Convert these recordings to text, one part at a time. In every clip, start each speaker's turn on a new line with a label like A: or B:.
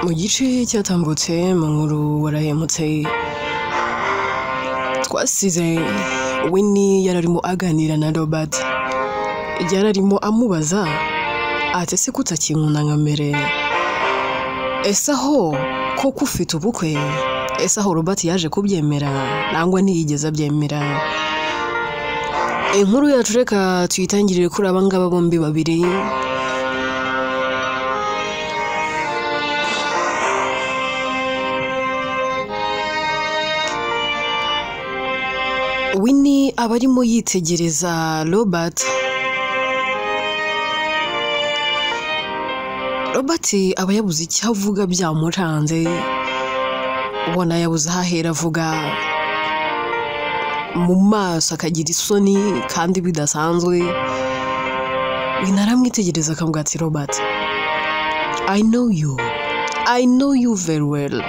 A: Mu gice cyatambutse mu nkuru warahemutse twasize Winnie yararimo aganira na Robert, yararimo amubaza ati ese kutakinkunda nka mbere, ese aho koko ufite ubukwe, ese aho Robert yaje kubyemera nangwa ntiyigeze abyemera. Inkuru yacu reka tuyitangirire kuri aba ngaba bombi babiri. Winnie aba arimo yitegereza Robert. Robert aba yabuze icyo avuga byamuranze, ubona yabuze aho ahera avuga, mu maso akagira isoni kandi bidasanzwe. Winnie aramwitegereza akamubwira ati Robert, I know you, I know you very well,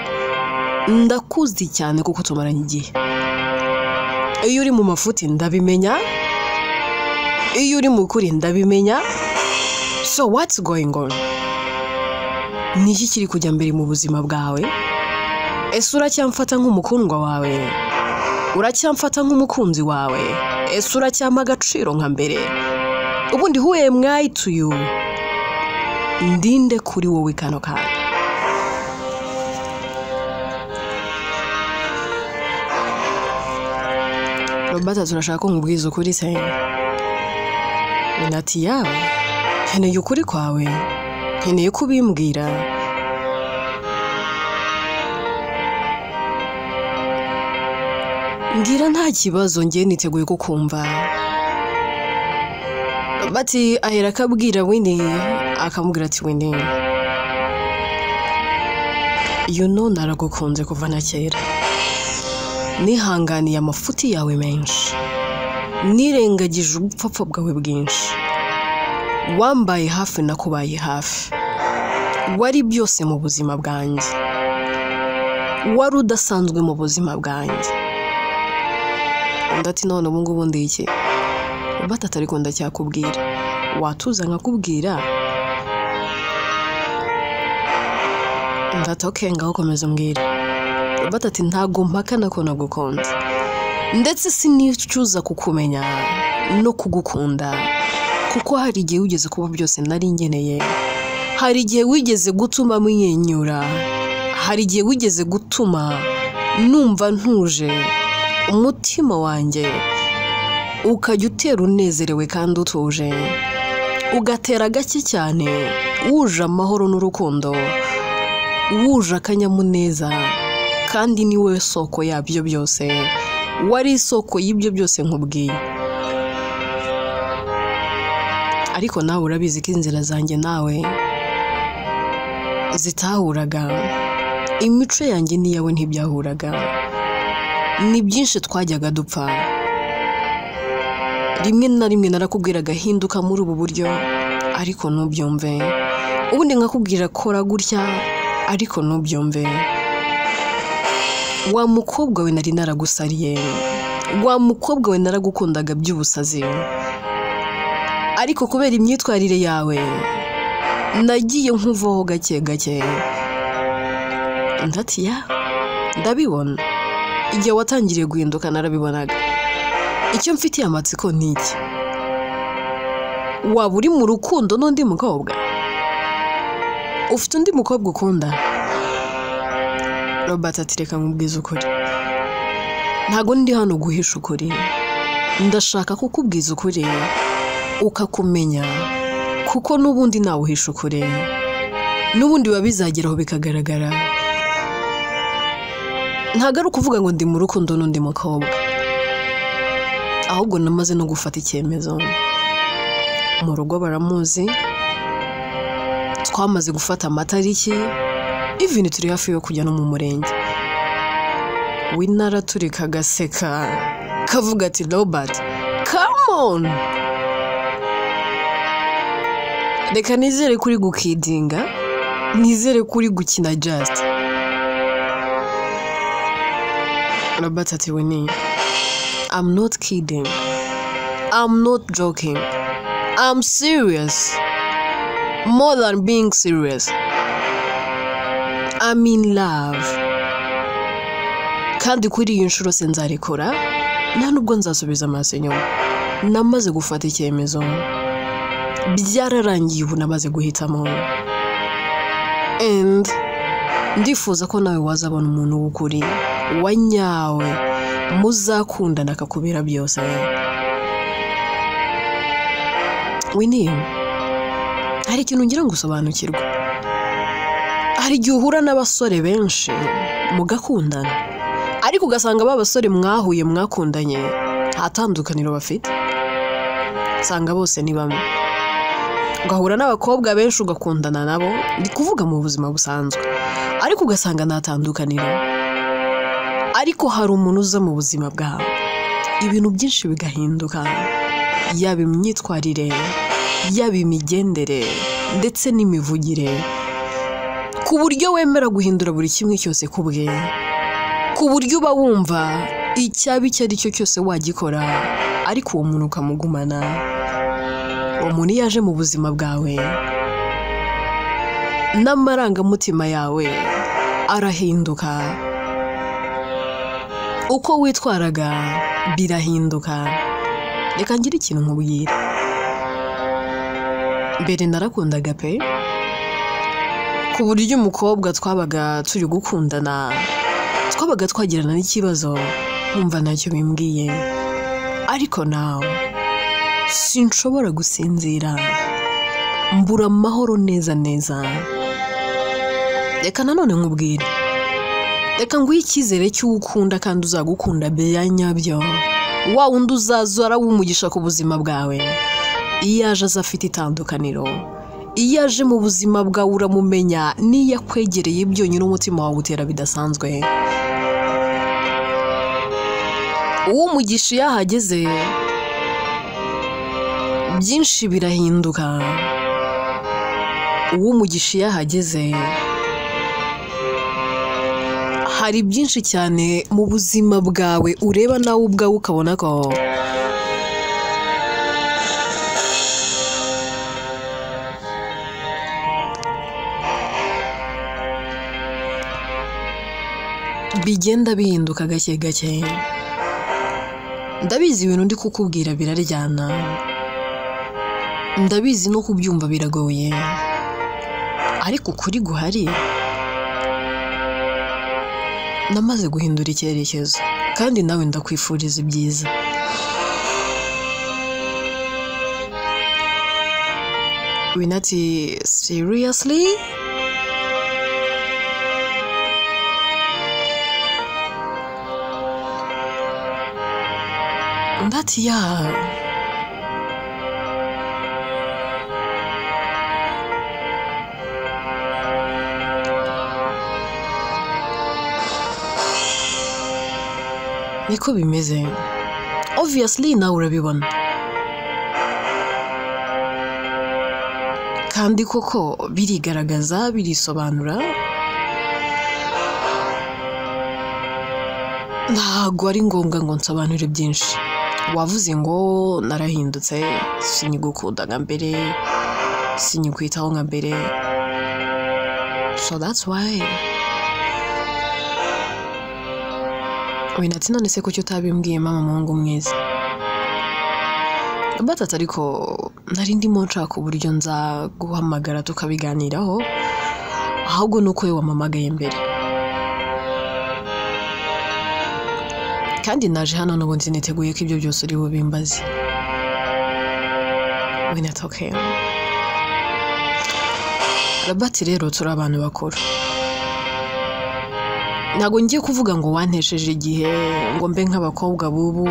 A: ndakuzi cyane kuko tumaranye igihe. Iyo uri mu mafuti ndabimenya, iyo uri mu kuri ndabimenya, so what's going on? Ni iki kiri kujya mbere mu buzima bwawe? Ese uracyamfata nk'umukundwa wawe? Uracyamfata nk'umukunzi wawe? Ese uracyampa agaciro nka mbere? Ubundi who am I to you? Ndinde kuri wowe kano kanya. Robert turashaka ko nkubwiza ukuri se? Ati yawe, nkeneye ukuri kwawe, nkeneye ko ubimbwira. Mbwira nta kibazo, njye niteguye kukumva. Robert ahera akabwira Winnie, akamubwira ati Winnie, you know naragukunze kuva na kera, nihanganiye amafuti yawe menshi, nirengagije ubupfapfa bwawe bwinshi, wambaye hafi nakubaye hafi, wari byose mu buzima bwanjye, wari udasanzwe mu buzima bwanjye. Undi ati none ubu ngubu ndi iki? Robert ati ariko ndacyakubwira, watuza nkakubwira? Undi ati okay, ngaho komeza umbwire. Robert ati ntago mpakana ko nagukunze, ndetse sinicuza kukumenya no kugukunda, kuko hari igihe wigeze kuba byose nari nkeneye, hari igihe wigeze gutuma mwenyura, hari igihe wigeze gutuma numva ntuje, umutima wanjye ukajya utera unezerewe kandi utuje, ugatera gake cyane wuje amahoro n'urukundo, wuje akanyamuneza, kandi ni wowe soko yabyo byose, wari isoko y'ibyo byose nkubwiye. Ariko nawe urabizi ko inzira zanjye nawe zitahuraga, imico yanjye n'iyawe ntibyahuraga, ni byinshi twajyaga dupfa. Rimwe na rimwe narakubwiraga hinduka muri ubu buryo, ariko ntubyumve. Ubundi nkakubwira kora gutya, ariko ntubyumve. Wa mukobwa we nari naragusariye, wa mukobwa we naragukundaga by'ubusazi, ariko kubera imyitwarire yawe nagiye nkuvaho gake gake. Ndati ya ndabibona, igihe watangiriye guhinduka narabibonaga. Icyo mfitiye amatsiko ni iki: waba uri mu rukundo n'undi mukobwa? Ufite undi mukobwa ukunda? Robert ati reka nkubwize ukuri, ntago ndi hano guhisha ukuri, ndashaka kukubwiza ukuri ukakumenya, kuko n'ubundi nawe uhisha ukuri, n'ubundi biba bizageraho bikagaragara. Ntago ari ukuvuga ngo ndi mu rukundo n'undi mukobwa, ahubwo namaze no gufata icyemezo. Mu rugo baramuzi, twamaze gufata amatariki, even turi hafi yo kujya no mu murenge. Winnie araturika agaseka, kavuga ati Robert, come on, reka nizere kuri gukidinga, nizere kuri gukina just. Robert ati Winnie, I'm not kidding, I'm not joking, I'm serious, more than being serious. I'm in love, kandi kuri iyi nshuro sinzarekura, nta nubwo nzasubiza amaso inyuma. Namaze gufata icyemezo, byararangiye, ubu namaze guhitamo, and ndifuza ko nawe wazabona umuntu w'ukuri wa nyawe muzakundana akakubera byose. Winnie, hari ikintu ngira ngo usobanukirwe. Hari igihe uhura n'abasore benshi mugakundana, ariko ugasanga ba basore mwahuye mwakundanye nta tandukaniro bafite, usanga bose ni bamwe. Ugahura n'abakobwa benshi ugakundana nabo, ndi kuvuga mu buzima busanzwe, ariko ugasanga nta tandukaniro. Ariko hari umuntu uza mu buzima bwawe, ibintu byinshi bigahinduka, yaba imyitwarire, yaba imigendere ndetse n'imivugire, ku buryo wemera guhindura buri kimwe cyose ku bwe, ku buryo uba wumva icyaba icyo ari cyo cyose wagikora, ariko uwo muntu ukamugumana. Uwo muntu iyo aje mu buzima bwawe, n'amarangamutima yawe arahinduka, uko witwaraga birahinduka. Reka ngire ikintu nkubwira. Mbere narakundaga pe, ku buryo umukobwa twabaga turi gukundana, twabaga twagirana n'ikibazo nkumva ntacyo bimbwiye, ariko nawe sinshobora gusinzira, mbura amahoro neza neza. Reka nanone nkubwire, reka nguhe icyizere cy'uwo ukunda kandi uzagukunda bya nyabyo, wa wundi uzaza arawumugisha ku buzima bwawe. Iyo aje aza afite itandukaniro, iyo aje mu buzima bwawe uramumenya, n'iyo akwegereye byonyine umutima wawe utera bidasanzwe. Uw'umugisha iyo ahageze byinshi birahinduka. Uw'umugisha iyo ahageze hari byinshi cyane mu buzima bwawe ureba nawe ubwawe ukabona ko bigenda bihinduka gake gake. Ndabizi ibintu ndi kukubwira biraryana, ndabizi no kubyumva biragoye, ariko ukuri guhari, namaze guhindura icyerekezo, kandi nawe ndakwifuriza ibyiza. Winnie ati seriously? Undi ati yeah. Niko bimeze, obviously nawe urabibona, kandi koko birigaragaza, birisobanura. Ntabwo ari ngombwa ngo nsobanure byinshi. Wavuze ngo narahindutse, sinyigukunda nka mbere, sinyikwitaho nka mbere, so that's why. Winnie ati none se kuki utabimbwiye mama muhungu mwiza? Batatu ariko nari ndimo nshaka uburyo nza guhamagara tukabiganiraho, ahubwo nuko we wampamagaye mbere, kandi naje hano n'ubundi niteguye ko ibyo byose uri bubimbaze. Winnie ati okay. Robert rero turi abantu bakuru, ntabwo ngiye kuvuga ngo wantesheje igihe, ngo mbe nk'abakobwa bubu,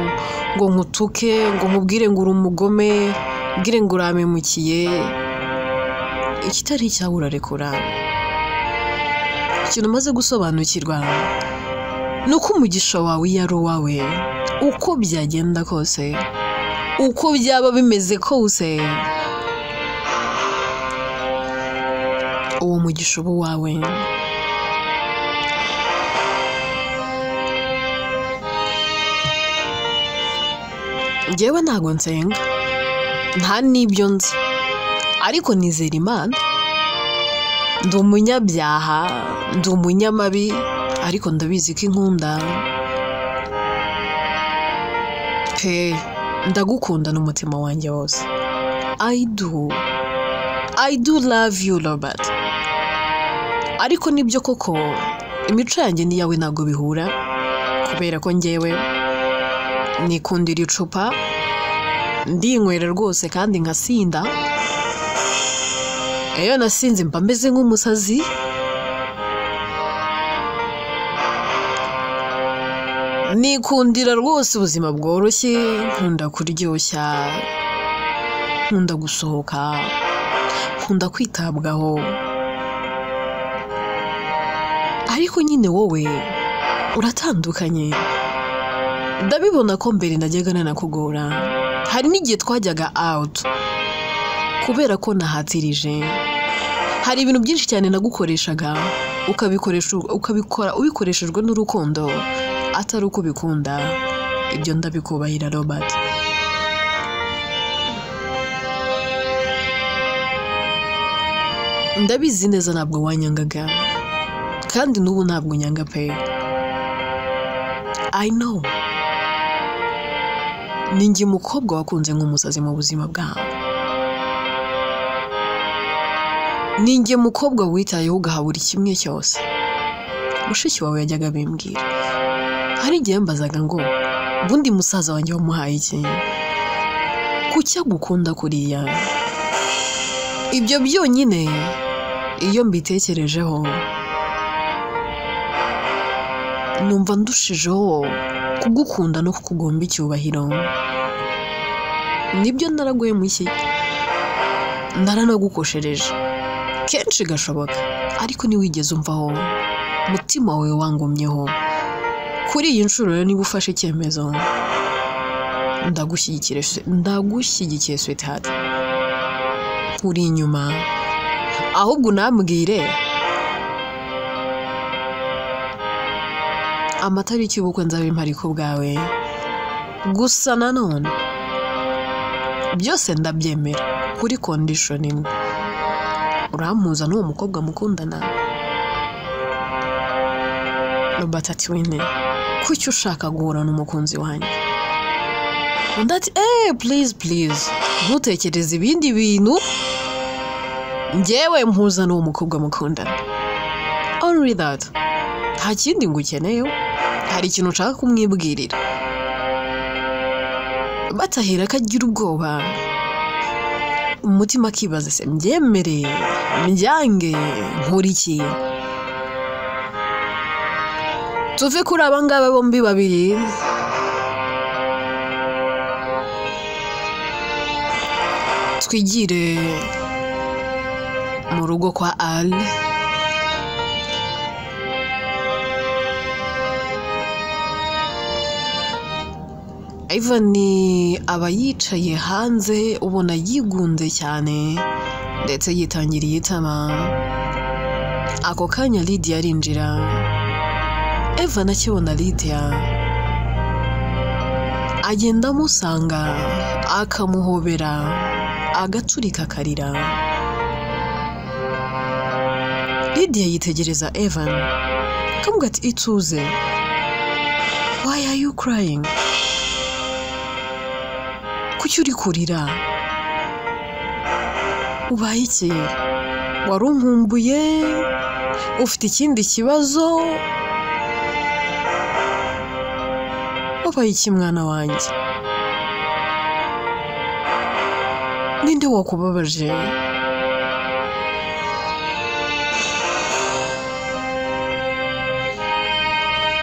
A: ngo nkutuke, ngo nkubwire ngo uri umugome, mbwire ngo urampemukiye. Ikitari icyawe urarekura. Ikintu umaze gusobanukirwa ni uko umugisha wawe iyo ari uwawe, uko byagenda kose, uko byaba bimeze kose, uwo mugisha uba uwawe. Njyewe ntabwo nsenga, nta n'ibyo nzi, ariko nizera Imana. Ndi umunyabyaha, ndi umunyamabi, ariko ndabizi ko inkunda pe. Ndagukunda n'umutima wanjye wose. I do love you Robert. Ariko nibyo koko imico yanjye n'iyawe ntabwo bihura, kubera ko njyewe nikundira icupa, ndinywera rwose kandi nkasinda. Iyo nasinze mba meze nk'umusazi. Nikundira rwose ubuzima bworoshye, nkunda kuryoshya, nkunda gusohoka, nkunda kwitabwaho. Ariko nyine wowe uratandukanye. Ndabibona ko mbere najyaga nanakugora. Hari n'igihe twajyaga out kubera ko nahatirije. Hari ibintu byinshi cyane nagukoreshaga, ukabikora ubikoreshejwe n'urukundo, atari uko ubikunda. Ibyo ndabikubahira Robert. Ndabizi neza ntabwo wanyangaga, kandi n'ubu ntabwo unyanga pe. I know. Ni njye umukobwa wakunze nk'umusazi mu buzima bwawe. Ni njye mukobwa witayeho ugaha buri kimwe cyose. Mushiki wawe yajyaga abimbwira. Hari igihe yambazaga ngo ubundi musaza wanjye wamuhaye iki? Kuki agukunda kuriya? Ibyo byonyine iyo mbitekerejeho numva ndushijeho kugukunda no kukugomba icyubahiro. Nibyo naraguye mu iki, naranagukoshereje kenshi gashoboka, ariko ntiwigeze umvaho, umutima wawe wangumyeho. Kuri iyi nshuro rero niba ufashe icyemezo, ndagushyigikiye sweetheart, uri inyuma. Ahubwo unambwire amatariki y'ubukwe nzabe mpari ku bwawe. Gusa nanone byose ndabyemera kuri condition imwe: urampuza n'uwo mukobwa mukundana. Robert ati wene, kuki ushaka guhura n'umukunzi wanjye? Undi ati please please, ntutekereze ibindi bintu, njyewe mpuza n'uwo mukobwa mukundana. Only that. Nta kindi ngukeneyeho, hari ikintu ushaka kumwibwirira. Batahera ko agira ubwoba, umutima akibaza se mbyemere, mbyange, nkora iki? Tuve kuri aba ngaba bombi babiri, twigire mu rugo kwa Al. Ivan aba yicaye hanze ubona yigunze cyane ndetse yitangiriye itama. Ako kanya Lydia arinjira. Evan akibona Lydia agenda amusanga, akamuhobera, agaturika akarira. Lydia yitegereza Evan akamubwira ati ituze, why are you crying? Kuki uri kurira? Ubaye iki? Wari unkumbuye? Ufite ikindi kibazo? Wabaye iki mwana wanjye? Ninde wakubabaje?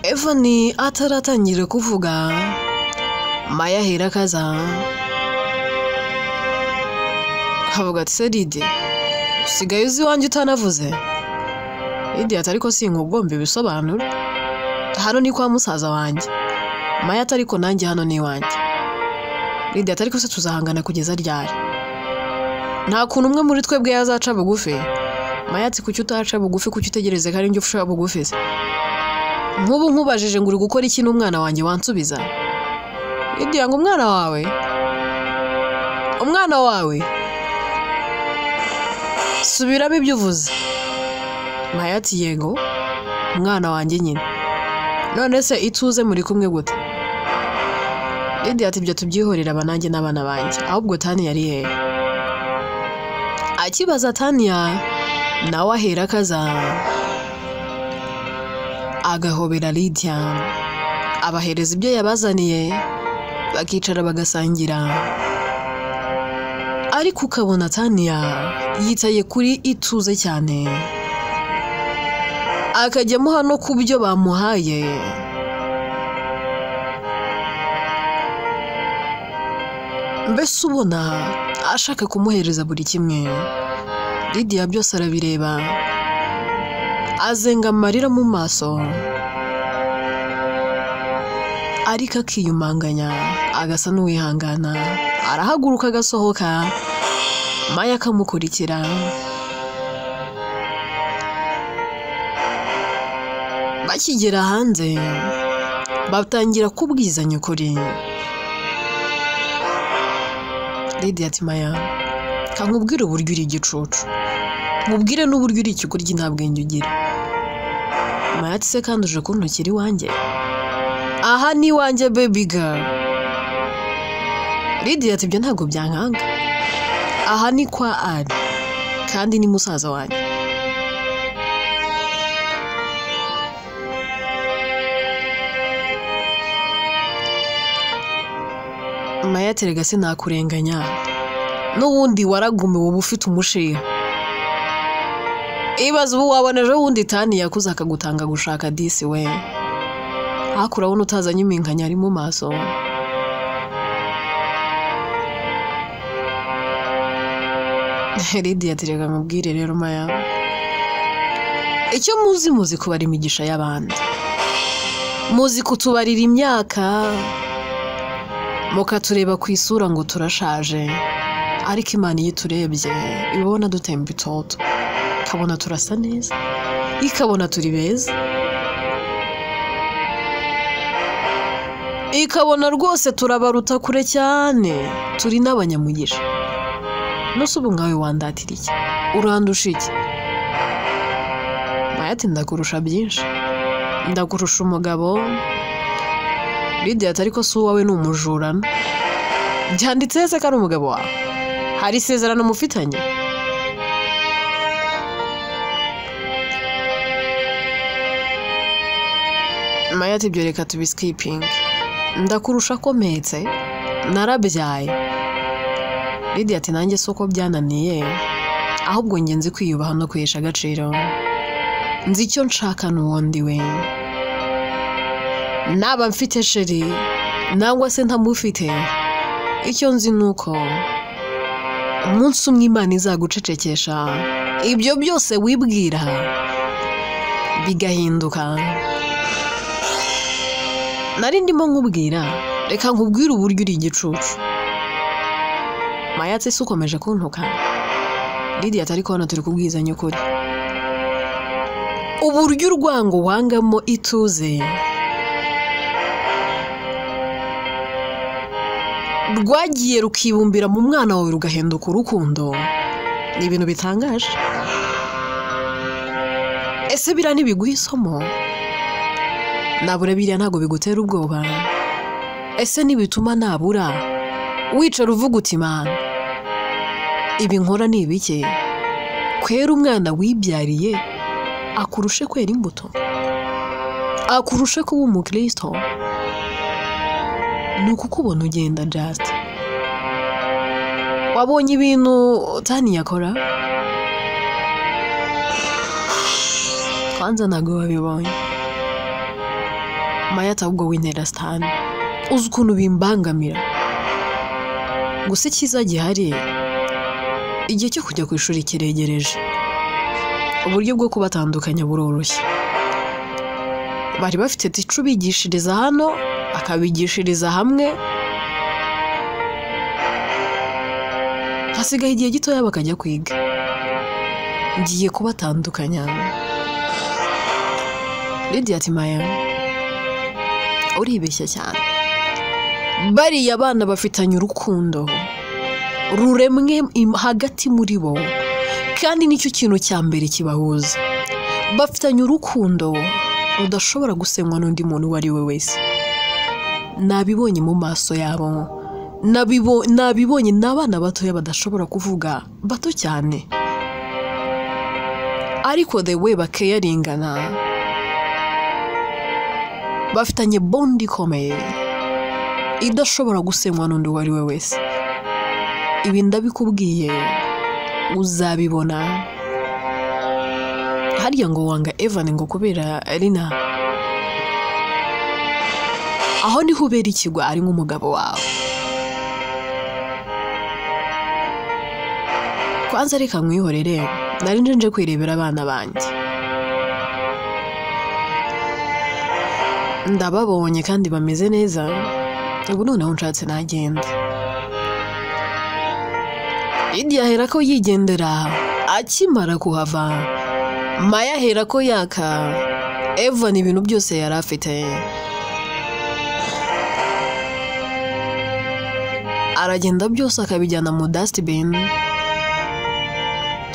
A: Evan ataratangira kuvuga, Maya ahera akaza akavuga ati se Lydia, usigaye uzi iwanjye utanavuze? Lydia ati ariko sinkugomba ibisobanuro, hano ni kwa musaza wanjye. Maya ati ariko nanjye hano ni iwanjye. Lydia ati ariko se tuzahangana kugeza ryari? Nta kuntu umwe muri twebwe yazaca bugufi. Maya ati kuki utaca bugufi, kuki utegereze ko ari njye uca bugufi se? Nk'ubu nkubajije ngo uri gukora iki n'umwana wanjye wansubiza? Lydia ngo umwana wawe? Umwana wawe? Subiramo ibyo uvuze. Maya ati yego umwana wanjye nyine. None se Ituze muri kumwe gute? Lydia ati ibyo tubyihorera aba nanjye n'abana banjye, ahubwo Tania ari hehe? Akibaza Tania nawe ahera akaza agahobera Lydia, abahereza ibyo yabazaniye bakicara bagasangira. Ariko ukabona Tania yitaye kuri Ituze cyane, akajya amuha no ku byo bamuhaye. Mbese ubona ashaka kumuhereza buri kimwe. Lydia byose arabireba, azenga amarira mu maso, ariko akiyumanganya agasa n'uwihangana. Arahaguruka agasohoka, Maya akamukurikira. Bakigera hanze batangira kubwizanya ukuri. Lydia ati Maya, kankubwire uburyo uri igicucu, nkubwire n'uburyo uri ikigoryi nta bwenge ugira. Maya ati se kandi uje kuntukira iwanjye? Aha ni iwanjye baby girl. Lydia ati ibyo ntabwo byankanga, aha ni kwa Ali kandi ni musaza wanjye. Maya ati erega sinakurenganya, n'ubundi waragumiwe uba ufite umushiha. Ibaze ubu wabona ejo bundi Tani yakuze akagutanga gushaka disi we, ariko urabona utazanye iminkanyari mu maso. Lydia ati reka nkubwire rero Maya, icyo muzi muzi kubara imigisha y'abandi, muzi kutubarira imyaka, mukatureba ku isura ngo turashaje, ariko Imana iyo iturebye ibona dutemba itoto, ikabona turasa neza, ikabona turi beza, ikabona rwose turabaruta kure cyane, turi n'abanyamugisha. Nose ubu nkawe wandatira iki? Urandusha iki? Maya ati ndakurusha byinshi, ndakurusha umugabo. Lydia ati ariko si uwawe ni umujurano, byanditse se ko ari umugabo wawe? Hari isezerano mufitanye? Maya ati ibyo reka tubisikipinge, ndakurusha ko mpetse narabyaye. Lydia ati nanjye si uko byananiye, ahubwo njye nzi kwiyubaha no kwihesha agaciro, nzi icyo nshaka n'uwundi we. Naba mfite sheri nangwa se ntamufite, icyo nzi ni uko umunsi umwe Imana izagucecekesha ibyo byose wibwira bigahinduka. Nari ndimo nkubwira, reka nkubwire uburyo uri igicucu. Maya ati se ukomeje kuntuka? Lydia ati ariko hano turi kubwizanya ukuri. Uburyo urwango wangamo Ituze rwagiye rukibumbira mu mwana wawe rugahinduka urukundo, ni ibintu bitangaje. Ese biriya ntibiguha isomo? Nabura biriya ntabwo bigutera ubwoba? Ese ntibituma nabura wicara uvuga uti Mana, ibi nkora ni ibiki? Kwera umwana wibyariye akurushe kwera imbuto, akurushe kuba umukristo, ni ukukubona ugenda just. Wabonye ibintu Tani yakora? Kwanza ntabwo wabibonye. Maya ati ahubwo wintera sitani, uzi ukuntu bimbangamira. Gusa icyiza gihari, igihe cyo kujya ku ishuri kiregereje, uburyo bwo kubatandukanya buroroshye. Bari bafite tica ubigishiriza hano, akabigishiriza hamwe, hasigaye igihe gitoya bakajya kwiga. Ngiye kubatandukanya. Lydia ati Maya, uribeshya cyane. Bariya bana bafitanye urukundo ruremwe hagati muri bo, kandi nicyo kintu cya mbere kibahuza. Bafitanye urukundo rudashobora gusenywa n'undi muntu uwo ari we wese. Nabibonye mu maso yabo, nabibonye n'abana batoya badashobora kuvuga, bato cyane, ariko the way bakeyaringana, bafitanye bond ikomeye idashobora gusenywa n'undi uwo ari we wese. Ibi ndabikubwiye uzabibona. Harya ngo wanga Evan ngo kubera Rina, aho niho ubera ikigwa ari nk'umugabo wawe. Kwanza reka nkwihorere, nari nje kwirebera abana banjye, ndababonye kandi bameze neza, ubu noneho nshatse nagenda. Lydia ahera ko yigendera. Akimara kuhava, Maya ahera ko yaka Evan ibintu byose yari afite, aragenda byose akabijyana mu dustbin.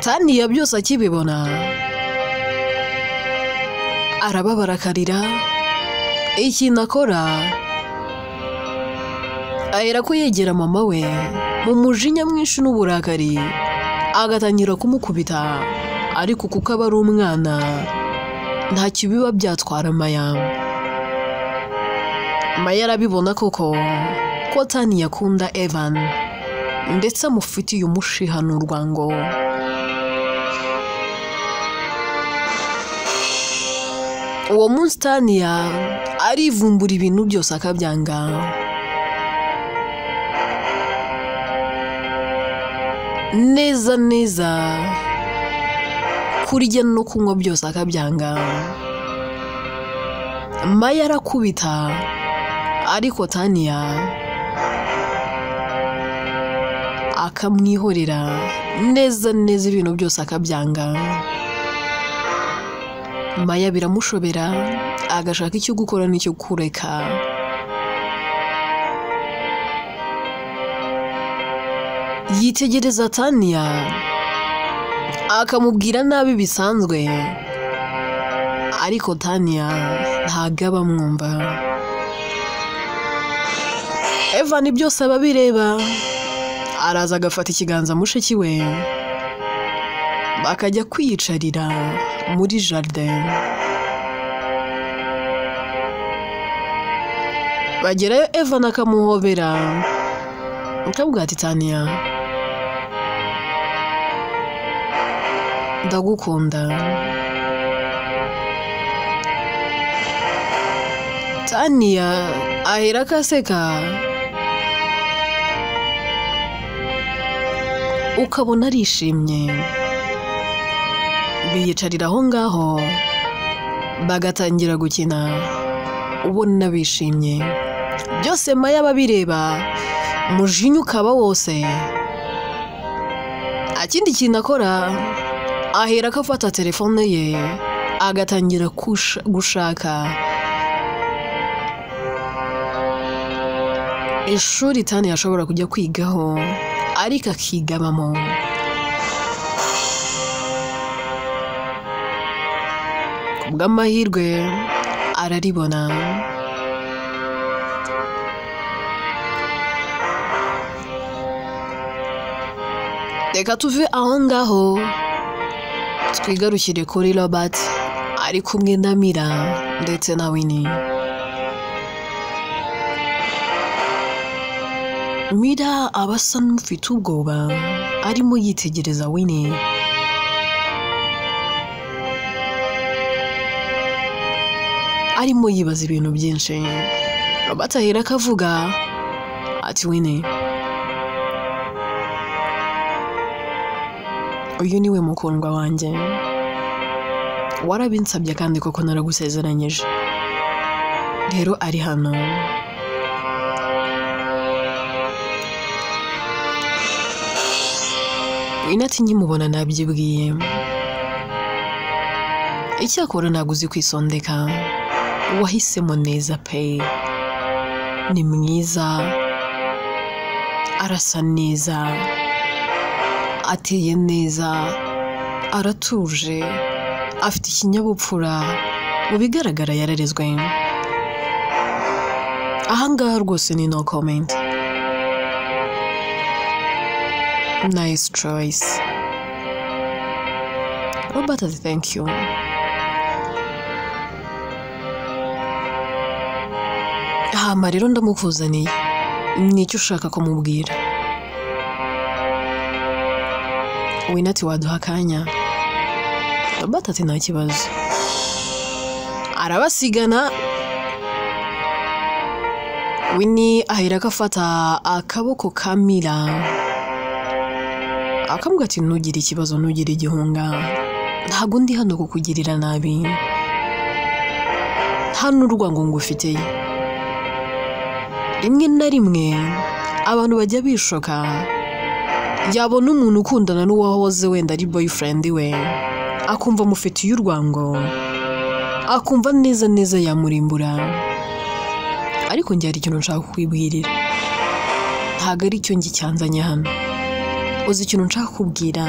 A: Tania byose akibibona arababara akarira. Ikintu akora, ahera ko yegera mama we mu mujinya mwinshi n'uburakari, agatangira kumukubita, ariko kuko aba ari umwana ntacyo biba byatwara Maya. Maya arabibona koko ko Tania akunda Evan ndetse amufitiye umushiha n'urwango. Uwo munsi Tania arivumbura ibintu byose akabyanga. Neza neza kurya no kunywa byose akabyanga. Maya arakubita, ariko Tania akamwihorera neza neza ibintu byose akabyanga. Maya biramushobera, agashaka icyo gukora n'icyo kureka. Yitegereza Tania akamubwira nabi bisanzwe, ariko Tania ntago aba amwumva. Evan byose aba abireba, araza agafata ikiganza mushiki we bakajya kwiyicarira muri jardin. Bagerayo Evan akamuhobera, akamubwira ati Tania ndagukunda. Tania ahera akaseka, ukabona arishimye. Biyicarira aho ngaho bagatangira gukina, ubona bishimye. Byose Maya ababireba, umujinya ukaba wose. Akindi kintu akora, ahera ko afata telefone ye agatangira gushaka ishuri Tania ashobora kujya kwigaho, ariko akigabamo. Kubw'amahirwe araribona. Reka tuve aho ngaho twigarukire kuri Robert ari kumwe na Mira ndetse na Winnie. Mira aba asa n'ufite ubwoba, arimo yitegereza Winnie. Arimo yibaza ibintu byinshi. Robert ahera akavuga ati Winnie, uyu niwe mukundwa wanjye, warabinsabye kandi koko naragusezeranyije, rero ari hano. Winnie ati nkimubona nabyibwiye, icyakora ntabwo uzi kwisondeka, wahisemo neza pe, ni mwiza, arasa neza, ateye neza, aratuje, Afite ikinyabupfura, mu bigaragara yararezwe. Ahangaha rwose ni no comment. Nice choice. Robert ati thank you. Hama rero ndamukuzaniye, nicyo ushaka ko mubwira. Wina ati waduha akanya. Robert ati nta kibazo. Arabasigana. Winnie ahera akafata akaboko ka Mira, akamubwira ati ntugire ikibazo, ntugire igihunga, ntabwo ndi hano kukugirira nabi, nta n'urwango ngufiteye. Rimwe na rimwe abantu bajya bishoka, yabona umuntu ukundana n'uwahoze wenda ari boyfriend we, akumva amufitiye urwango, akumva neza neza yamurimbura. Ariko njye hari ikintu nshaka kukwibwirira, ntabwo ari cyo ngicyanzanye hano. Uzi ikintu nshaka kukubwira?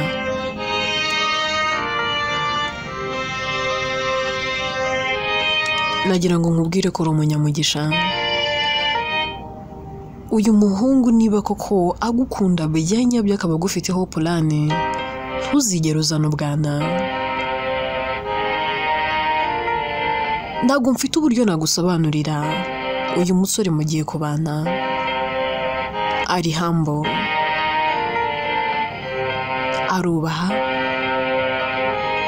A: Nagira ngo nkubwire ko uri umunyamugisha. Uyu muhungu niba koko agukunda bijyanye akaba agufiteho pulani, ntuzigere uzana ubwana. Ntabwo mfite uburyo nagusobanurira uyu musore mugiye kubana. Ari humble, arubaha,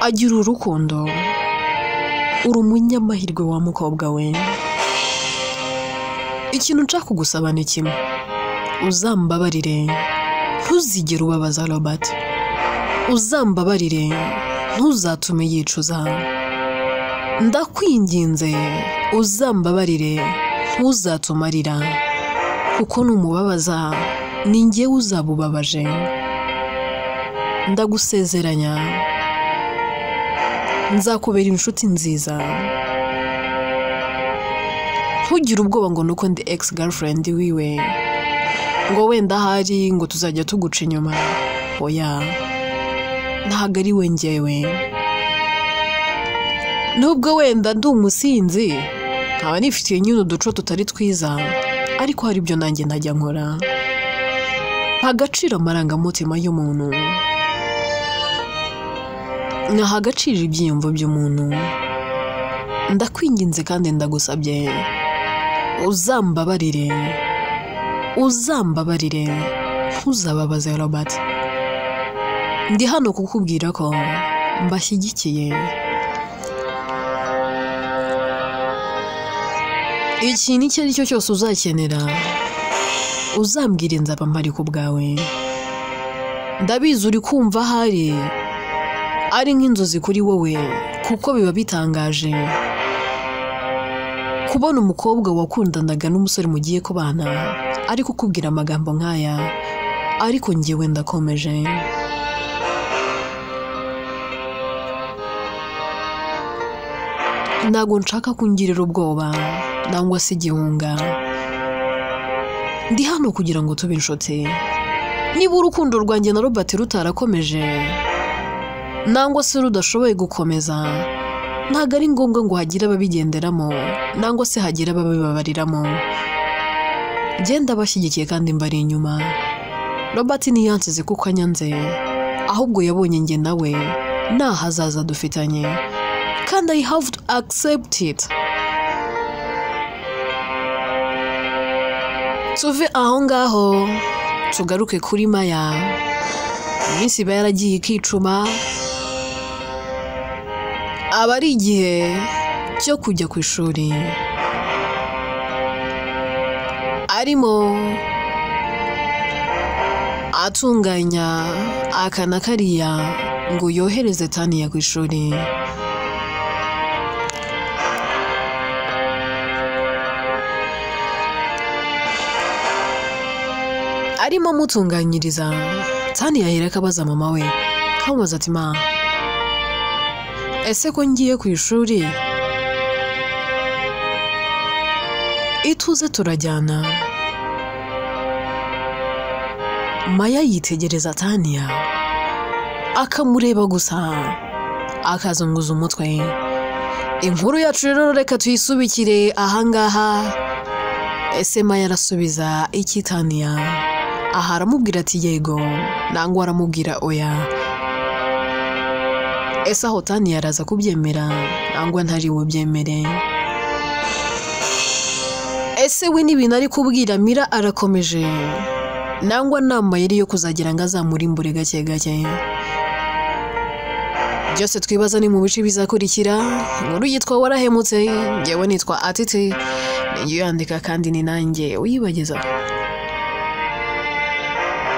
A: agira urukundo. Uri umunyamahirwe wa mukobwa we. Ikintu nshaka kugusaba ni kimwe, uzambabarire ntuzigere ubabaza Robert, uzambabarire ntuzatume yicuza. Ndakwinginze uzambabarire ntuzatumarira, kuko numubabaza ni njyewe uzabubabaje. Ndagusezeranya nzakubera inshuti nziza. Ntugire ubwoba ngo nuko ndi ex girlfriend wiwe, ngo wenda ahari ngo tuzajya tuguca inyuma. Oya, ntabwo ari we njyewe. Nubwo wenda ndi umusinzi, nkaba nifitiye nyine uduco tutari twiza, ariko hari ibyo nanjye ntajya nkora. Mpa agaciro amarangamutima y'umuntu, nkaha agaciro ibyiyumvo by'umuntu. Ndakwinginze kandi ndagusabye, uzambabarire, uzambabarire ntuzababaze Robert. Ndi hano kukubwira ko mbashyigikiye. Ikintu icyo ari cyo cyose uzakenera, uzambwira, nzaba mpari ku bwawe. Ndabizi uri kumva ahari ari nk'inzozi kuri wowe, kuko biba bitangaje kubona umukobwa wakundanaga n'umusore mugiye kubana ari kukubwira amagambo nk'aya. Ariko njyewe ndakomeje. Ntabwo nshaka kungirira ubwoba nangwa se igihunga. Ndi hano kugira ngo tube inshuti. Niba urukundo rwanjye na Robert rutarakomeje nangwa se rudashoboye gukomeza, ntabwo ari ngombwa ngo hagire ababigenderamo nangwa se hagire ababibabariramo. Genda bashyigikiye kandi mbari inyuma. Robert ntiyansize kuko anyanze, ahubwo yabonye njye nawe nta hazaza dufitanye, kandi I have to accept it. Tuve aho ngaho tugaruke kuri Maya. Iminsi iba yaragiye ikicuma, aba ari igihe cyo kujya ku ishuri. Arimo atunganya aka na kariya ngo yohereze Tania ku ishuri. Arimo amutunganyiriza, Tania ahera akabaza mama we, kamubaza ati ma, ese ko ngiye ku ishuri ituze turajyana? Maya yitegereza Tania akamureba gusa, Akazunguza umutwe. Inkuru yacu rero reka tuyisubikire ahangaha. Ese Maya arasubiza iki Tania? Aha aramubwira ati yego, nangwa aramubwira oya? Ese aho Tania araza kubyemera nangwa ntari bubyemere? Ese we n'ibintu ari kubwira Mira arakomeje, nangwa nta mayeri yo kuzagira ngo azamurimbure gake gake? Byose twibaza ni mu bice bizakurikira. Inkuru yitwa Warahemutse, ngewe nitwa Atiti, ni yandika kandi ni nanjye uyibagezaho.